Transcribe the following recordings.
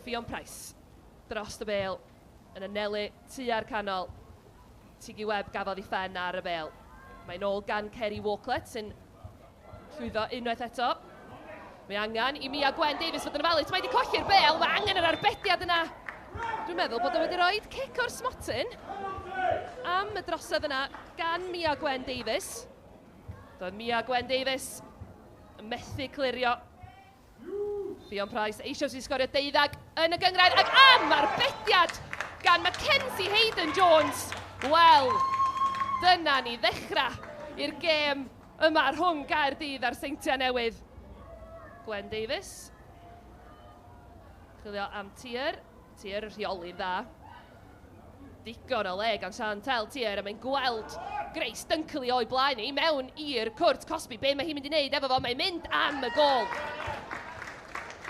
Ffion Price dros y bêl yn anelu tua'r canol. Tiggy Webb gafodd ei phen ar y bêl. Mae'n ôl gan Kerry Walklett sy'n llwyddo unwaith eto. Mae angen i Mia Gwen Davies fod yn ofalus. Mae wedi colli'r bêl, mae angen yr arbediad yna. Dwi'n meddwl bod o wedi rhoi cic o'r smotyn am y drosedd yna gan Mia Gwen Davies. Doedd Mia Gwen Davies yn methu clirio. Ffion Price eisoes i sgorio 12 yn y gynghrair ac am arbediad gan Mackenzie Hayden Jones. Wel, dyna ni ddechrau i'r gêm yma rhwng Gaerdydd a'r Seintiau Newydd. Gwen Davies. Chwilio am Tier. Tier y rheoli'n dda. Digon o le gan Chantel Tier, a mae'n gweld Grace Dunkley o'i blaen i mewn i'r cwrt cosbi. Be mae hi'n mynd i wneud efo fo? Mae'n mynd am y gôl.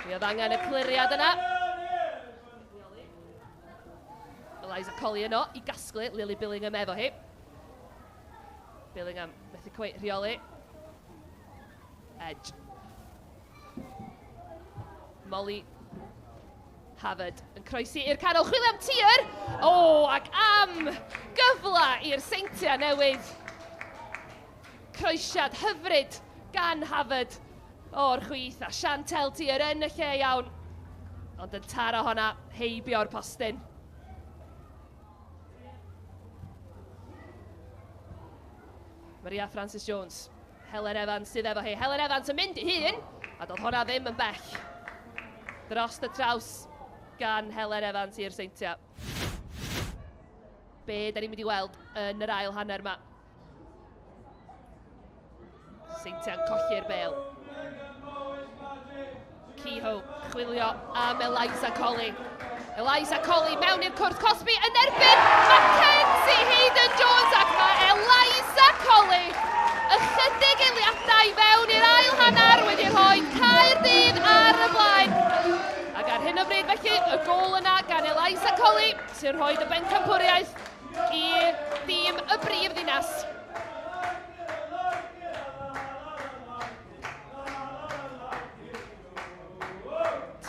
Mi oedd angen y cliriad yna. Eliza Colley yno i gasglu Lily Billingham efo hi. Billingham methu cweit rheoli. Edge. Molly Havard yn croesi i'r canol. Chwilio am Tier! O, ac am gyfle i'r Seintiau Newydd. Croesiad hyfryd gan Havard o'r chwith a Chantel Tier yn y lle iawn. Ond yn taro honna heibio'r postyn. Maria Francis Jones. Helen Evans sydd efo hi. Helen Evans yn mynd i hun, a doedd honna ddim yn bell. Dros y traws gan Helen Evans i'r Seintiau. Be da ni'n mynd i weld yn yr ail hanner yma? Seintiau'n colli'r bêl. Kehoe chwilio am Eliza Colley. Eliza Colley mewn i'r cwrt cosbi yn erbyn Mackenzie Hayden Jones ac mae Eliza Colley ychydig eiliadau fewn i'r ail hanner wedi rhoi Caerdydd ar y blaen. Ac ar hyn o bryd felly, y gôl yna gan Eliza Colley sy'n rhoi y bencampwriaeth i dîm y brif ddinas.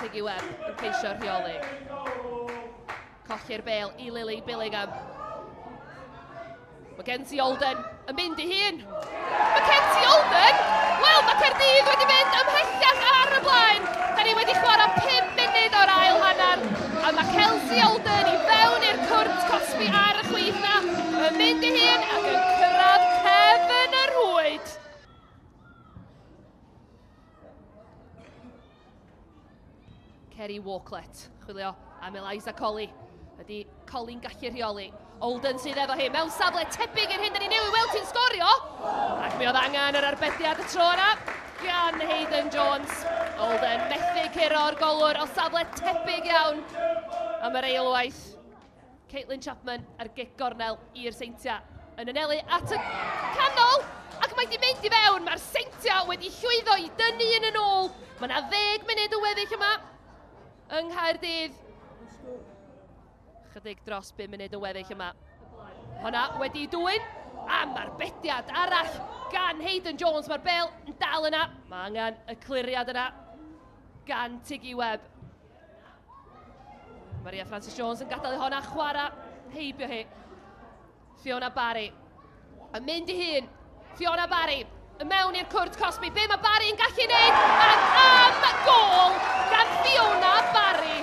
Tiggy Webb yn ceisio rheoli. Colli'r bêl i Lily Billingham. Mackenzie Olden yn mynd i hun. Mackenzie Olden? Wel, mae Caerdydd wedi mynd ymhellach ar y blaen. Da ni wedi chwarae 5 munud o'r ail hanner. A mae Kelsey Olden i fewn i'r cwrt cosbi ar y chwith na. Yn mynd i hun ac yn cyrraedd cefn y rhwyd. Kerry Walklett, chwilio am Eliza Colley. Ydy Colley'n gallu rheoli? Olden sydd efo hi mewn safle tebyg i'r hyn da ni newydd weld hi'n sgorio. Ac mi oedd angen yr arbediad y tro yna gan Hayden Jones. Olden methu curo'r golwr o safle tebyg iawn am yr eilwaith. Caitlin Chapman ar gic gornel i'r Seintiau yn anelu at y canol ac mae di mynd i fewn. Mae'r Seintiau wedi llwyddo i dynnu un yn ôl. Mae yna 10 munud o weddill yma yng Nghaerdydd. Chydig dros 5 munud o weddill yma. Honna wedi dwyn am arbediad arall gan Hayden Jones. Mae'r bel yn dal yna. Mae angen y cliriad yna gan Tiggy Webb. Maria Francis Jones yn gadael i honna chwarae heibio hi. Fiona Barry yn mynd i hun. Fiona Barry yn mewn i'r cwrt cosbi. Be mae Barry yn gallu wneud? Ac am gôl gan Fiona Barry.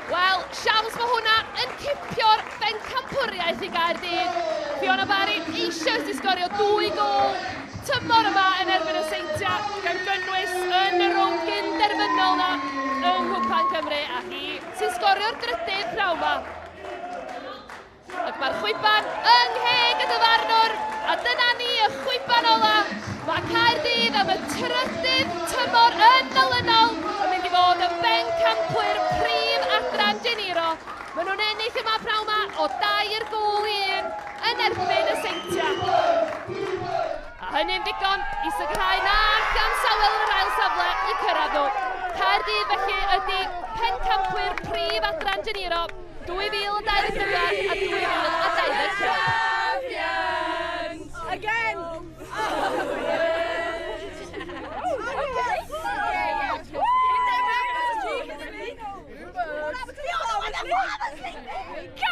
Wel, siawns mae hwnna yn cipio'r bencampwriaeth i Gaerdydd. Fiona Barry eisoes di sgorio 2 gôl tymor yma yn erbyn y Seintiau, gan gynnwys yn y rownd gyn-derfynol na yng Nghwpan Cymru, a hi sy'n sgorio'r drydydd pnawn yma. Ac mae'r chwiban yng ngheg y dyfarnwr, a dyna ni y chwiban ola. Mae Caerdydd am y trydydd tymor yn olynol yn mynd i fod yn bencampwyr prif adran Geniro. Maen nhw'n ennill yma pnawn yma o 2 gôl i 1 yn erbyn y Seintiau. A hynny'n ddigon i sicrhau na Llansawel yn yr ail safle i cyrraedd nhw. Caerdydd felly ydy pencampwyr prif adran Geniro 2024 a 2025. Champions! Again! Okay. What happened to the farmer sleeping?